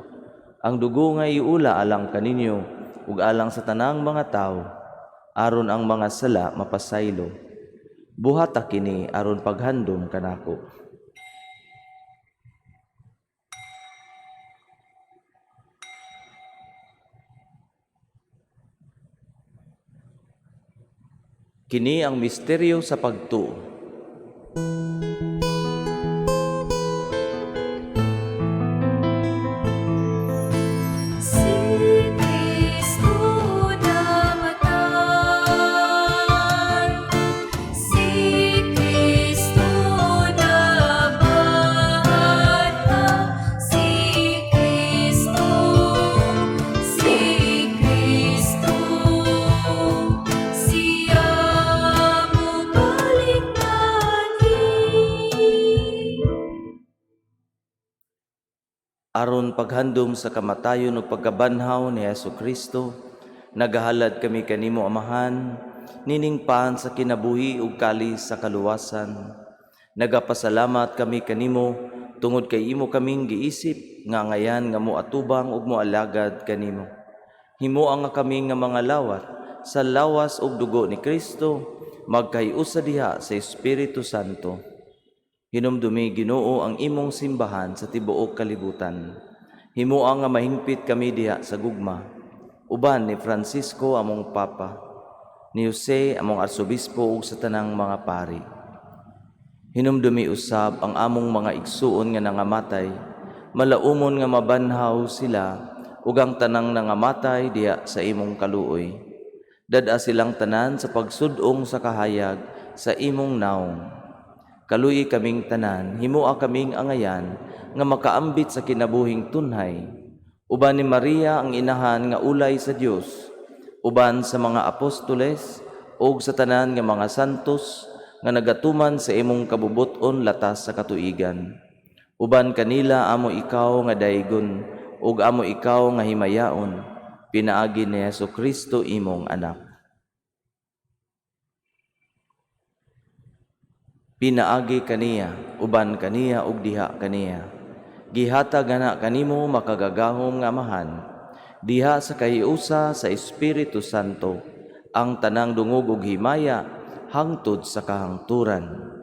Ang dugo nga iula alang kaninyo ug alang sa tanang mga tawo aron ang mga sala mapasaylo. Buhata kini aron paghandom kanako. Kini ang misteryo sa pagtuo. Si Kristo namatay, si Kristo nabanhaw, si Kristo, si Kristo, siya mobalik anhi. Aron paghandom sa kamatayon ug pagkabanhaw ni Hesukristo, nagahalad kami kanimo Amahan, nining pan sa kinabuhi ug kalis sa kaluwasan. Nagapasalamat kami kanimo tungod kay imo kaming giisip nga ngayan nga moatubang ug moalagad kanimo. Himoa nga kami nga mga lawat sa lawas ug dugo ni Kristo, magkahiusa diha sa Espiritu Santo. Hinumdumi Ginoo ang imong simbahan sa tibuok kalibutan. Himoa nga mahingpit kami diha sa gugma. Uban ni Francisco among Papa, ni Jose among Arsobispo ug sa tanang mga pari. Hinumdumi usab ang among mga igsuon nga nangamatay, malaumon nga mabanhaw sila ug ang tanang nangamatay diha sa imong kaluoy. Dad-a silang tanan sa pagsud-ong sa kahayag sa imong naong. Kaluyi kaming tanan, himoa kaming angayan nga makaambit sa kinabuhing tunhay. Uban ni Maria ang inahan nga ulay sa Dios, uban sa mga apostoles ug sa tanan nga mga santos nga nagatuman sa imong kabubut-on latas sa katuigan. Uban kanila amo ikaw nga daygon ug amo ikaw nga himayaon, pinaagi ni Hesukristo imong anak. Pinaagi kaniya, uban kaniya ug diha kaniya. Gihatag ana kanimo makagagahom nga Amahan, diha sa kahiusa sa Espiritu Santo, ang tanang dungog ug himaya hangtod sa kahangturan.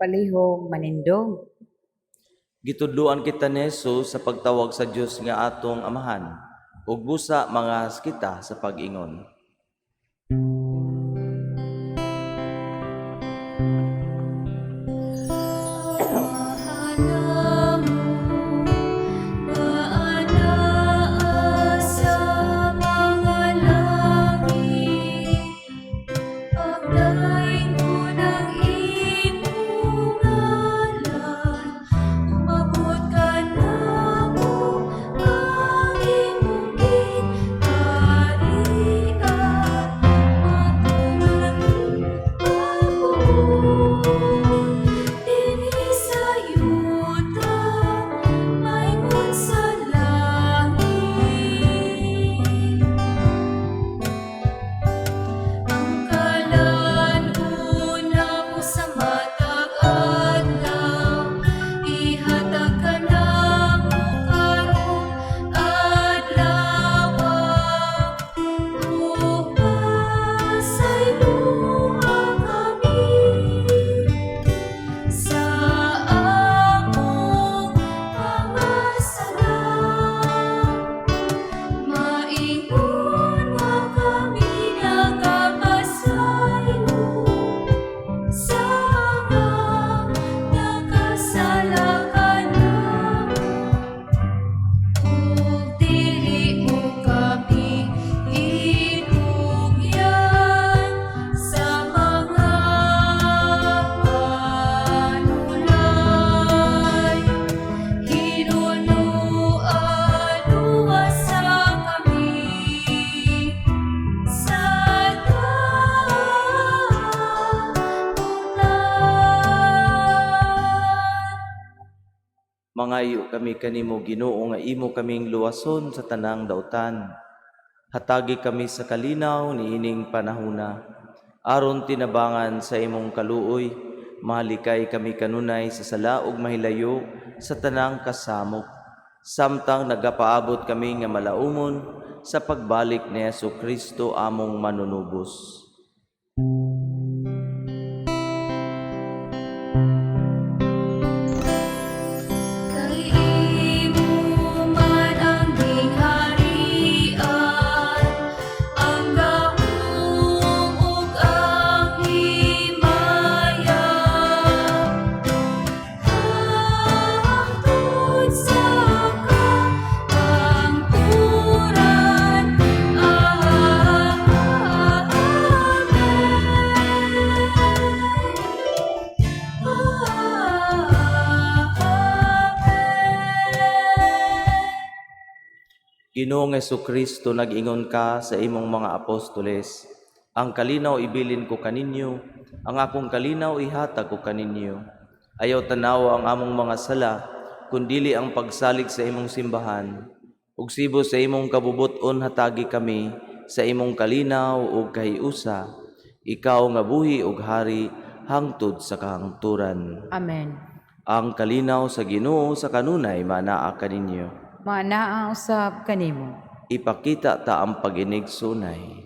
Palihog manindog. Gitudloan kita ni Jesus sa pagtawag sa Dios nga atong Amahan, ug busa mangahas kita sa pag-ingon. Maanaa Mangayo kami kanimo, Ginoo, nga imo kaming luwason sa tanang dautan. Hatagi kami sa kalinaw niining panahuna. Aron tinabangan sa imong kaluoy, mahalikay kami kanunay sa sala ug mahilayo sa tanang kasamok. Samtang nagapaabot kami nga malaumon sa pagbalik ni Hesus Kristo among manunubos. Kay imo man ang gingharian, ang gahom ug ang himaya, hangtod sa kahangturan. Amen. Amen. Ginoong Kristo, nag-ingon ka sa imong mga apostoles, "Ang kalinaw ibilin ko kaninyo, ang akong kalinaw ihatag ko kaninyo. Ayaw tanawa ang among mga sala, kundili ang pagsalig sa imong simbahan. Ug sibo sa imong kabubut-on hatagi kami sa imong kalinaw ug kahiusa, ikaw nga buhi ug hari hangtod sa kahangturan." Amen. Ang kalinaw sa Ginoo sa kanunay manaa kaninyo. Manaa usab kanimo. Ipakita ta ang pag-inigsunay.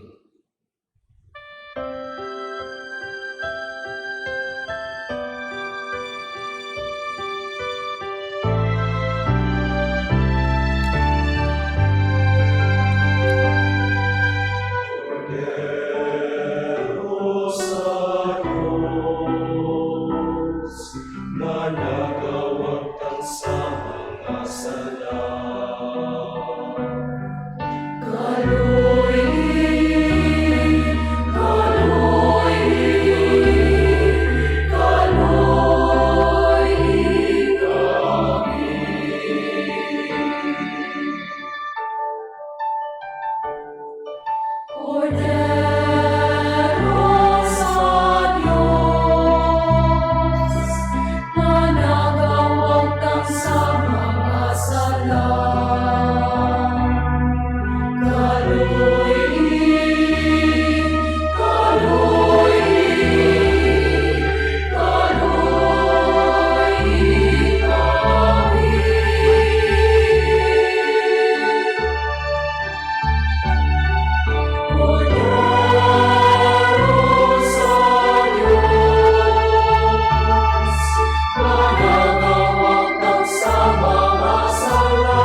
Kordero sa Diyos, na nagawagtang sa mga sala. Kaloy, kaloy, kaloy kami. Kordero sa Diyos, na nagawagtang sa mga sala.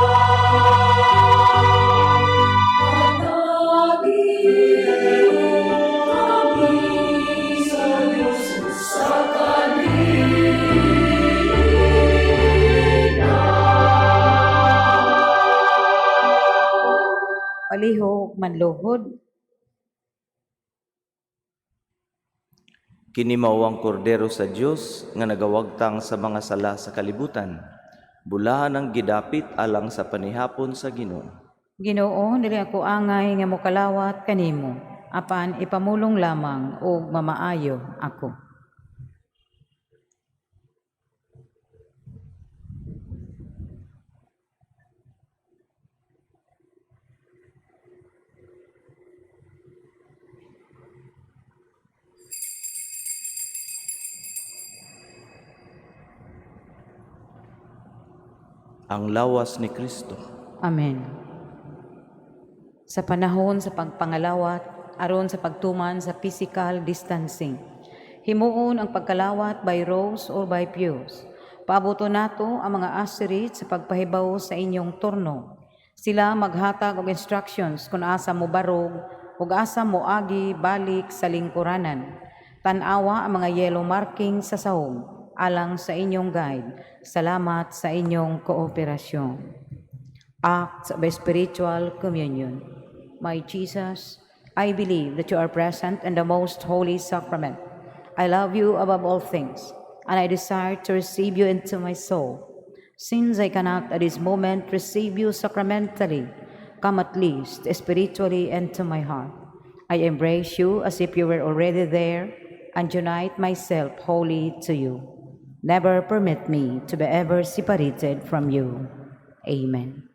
Hatagi kami sa Diyos sa kalinaw. Palihog manluhod. Kini mao ang kordero sa Dios nga nagawagtang sa mga sala sa kalibutan. Bulahan ang gidapit alang sa panihapon sa Ginoo. Ginoo, dili ako angay nga mokalawat kanimo, apan ipamulong lamang ug mamaayo ako. Ang lawas ni Kristo. Amen. Sa panahon sa pagpangalawat, aron sa pagtuman sa physical distancing, himuon ang pagkalawat by rows or by pews. Paaboto nato ang mga usherit sa pagpahibaw sa inyong turno. Sila maghatag og instructions kung asa mo barog ug asa mo agi balik sa lingkuranan. Tan-awa ang mga yellow marking sa sahog alang sa inyong guide. Salamat sa inyong kooperasyon. Acts of Spiritual Communion. My Jesus, I believe that you are present in the most holy sacrament. I love you above all things, and I desire to receive you into my soul. Since I cannot at this moment receive you sacramentally, come at least spiritually into my heart. I embrace you as if you were already there and unite myself wholly to you. Never permit me to be ever separated from you. Amen.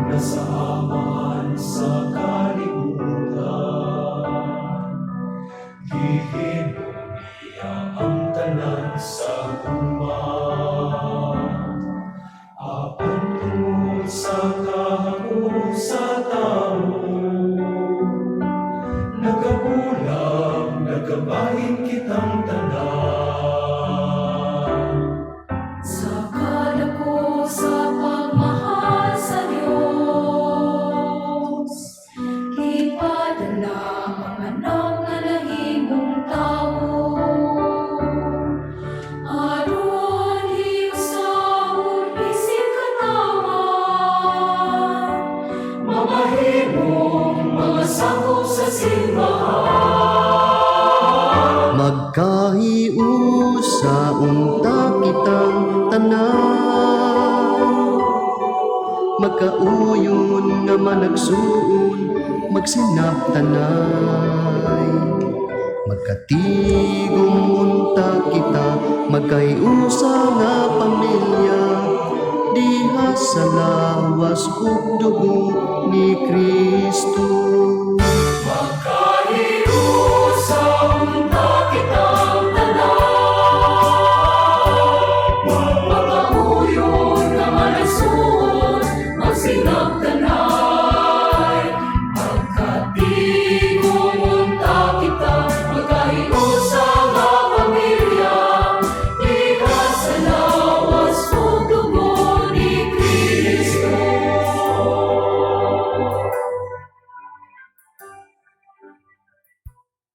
Nasa Amahan sa kalibutan, gihimo niya ang tanan sa gugma. Apan tungod sa kahakot sa tawo, nagabulag, nagabahin kitang tanan. Sa kadako sa pagmahal sa Dios, gipadala ang anak nga nahimong tawo. Aron hiusahon isip katawan, mamahimong mga sakop sa simbahan. Magkahiusa unta kitang tanan, magkauyon nga managsuon, magsinabtanay. Magkatigom unta kita, magkahiusa nga pamilya, diha sa lawas ug dugo ni Kristo. Magkahiusa unta kitang tanan, magkauyon nga managsuon, magsinabtanay. Magkatigom unta kita, magkahiusa nga pamilya, diha sa lawas ug dugo ni Kristo.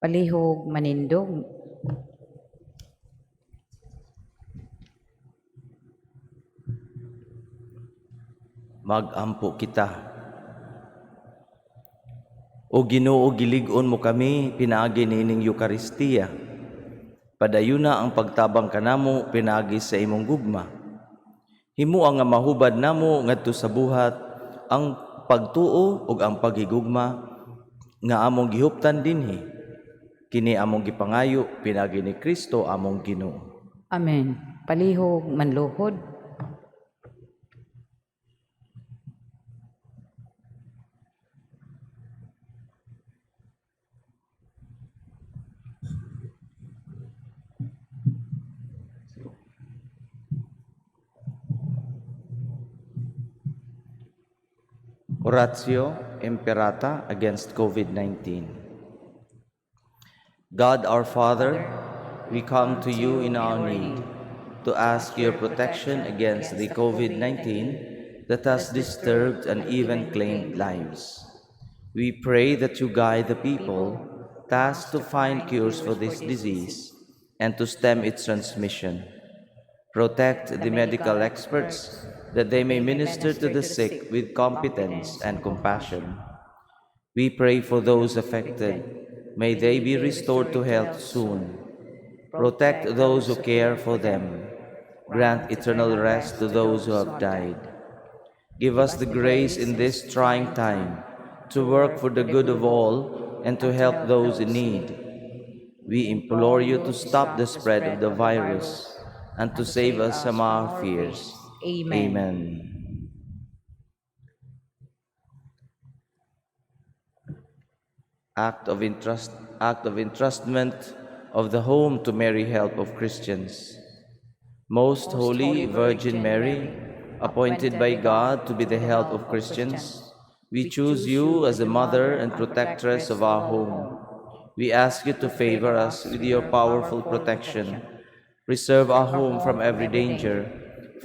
Palihog manindog. Magampo kita. O Ginoo, gilig-on mo kami pinaagi niining Eukaristiya. Padayuna ang pagtabang kanamo pinaagi sa imong gugma. Himua nga mahubad namo ngadto sa buhat ang pagtuo ug ang paghigugma nga among gihuptan dinhi. Kini among gipangayo pinaagi ni Kristo among Ginoo. Amen. Palihog manluhod. Oratio Imperata against COVID-19. God our Father, we come to you in our need to ask your protection against the COVID-19 that has disturbed and even claimed lives. We pray that you guide the people tasked to find cures for this disease and to stem its transmission. Protect the medical experts that they may minister to the sick with competence and compassion. We pray for those affected. May they be restored to health soon. Protect those who care for them. Grant eternal rest to those who have died. Give us the grace in this trying time to work for the good of all and to help those in need. We implore you to stop the spread of the virus and to save us from our fears. Amen. Amen. Act of entrustment of the home to Mary, Help of Christians. Most Holy Virgin Mary, appointed by God to be the help of Christians, we choose you as the mother and protectress of our home. We ask you to favor us with your powerful protection. Preserve our home from every danger: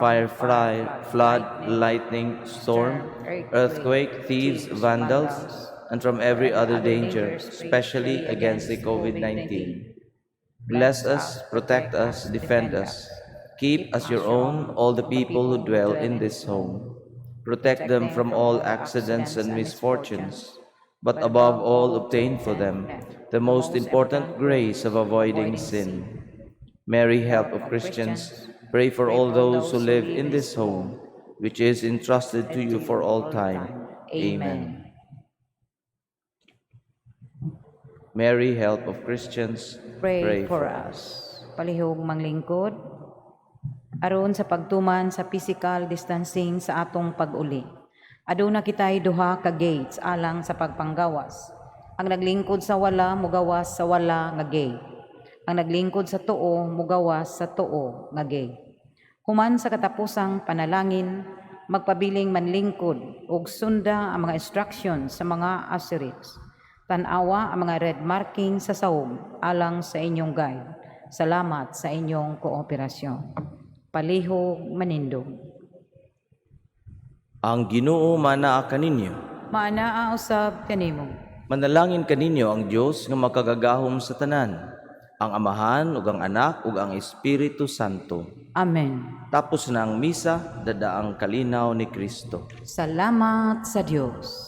fire, fly, flood, lightning, storm, earthquake, thieves, vandals, and from every other danger, especially against the COVID-19. Bless us, protect us, defend us. Keep as your own all the people who dwell in this home. Protect them from all accidents and misfortunes, but above all, obtain for them the most important grace of avoiding sin. Mary, Help of Christians, Pray for all those who live in this home, which is entrusted to you for all time. Amen. Mary, help of Christians, Pray for us. Palihog manglingkod, aron sa pagtuman sa physical distancing sa atong pag-uli. Aduna kitay duha ka gates alang sa pagpanggawas. Ang naglingkod sa wala mugawas sa wala nga gate. Ang naglingkod sa tuo mugawas sa tuo nga gate. Human sa katapusang panalangin, magpabiling manlingkod ug sunda ang mga instructions sa mga ushers. Tan-awa ang mga red marking sa sahog alang sa inyong guide. Salamat sa inyong kooperasyon. Palihog manindog. Ang Ginoo manaa kaninyo. Maanaa usab kanimo. Manalangin kaninyo ang Dios nga makagagahom sa tanan, ang Amahan ug ang Anak ug ang Espiritu Santo. Amen. Tapos na ang misa, dada ang kalinaw ni Kristo. Salamat sa Dios.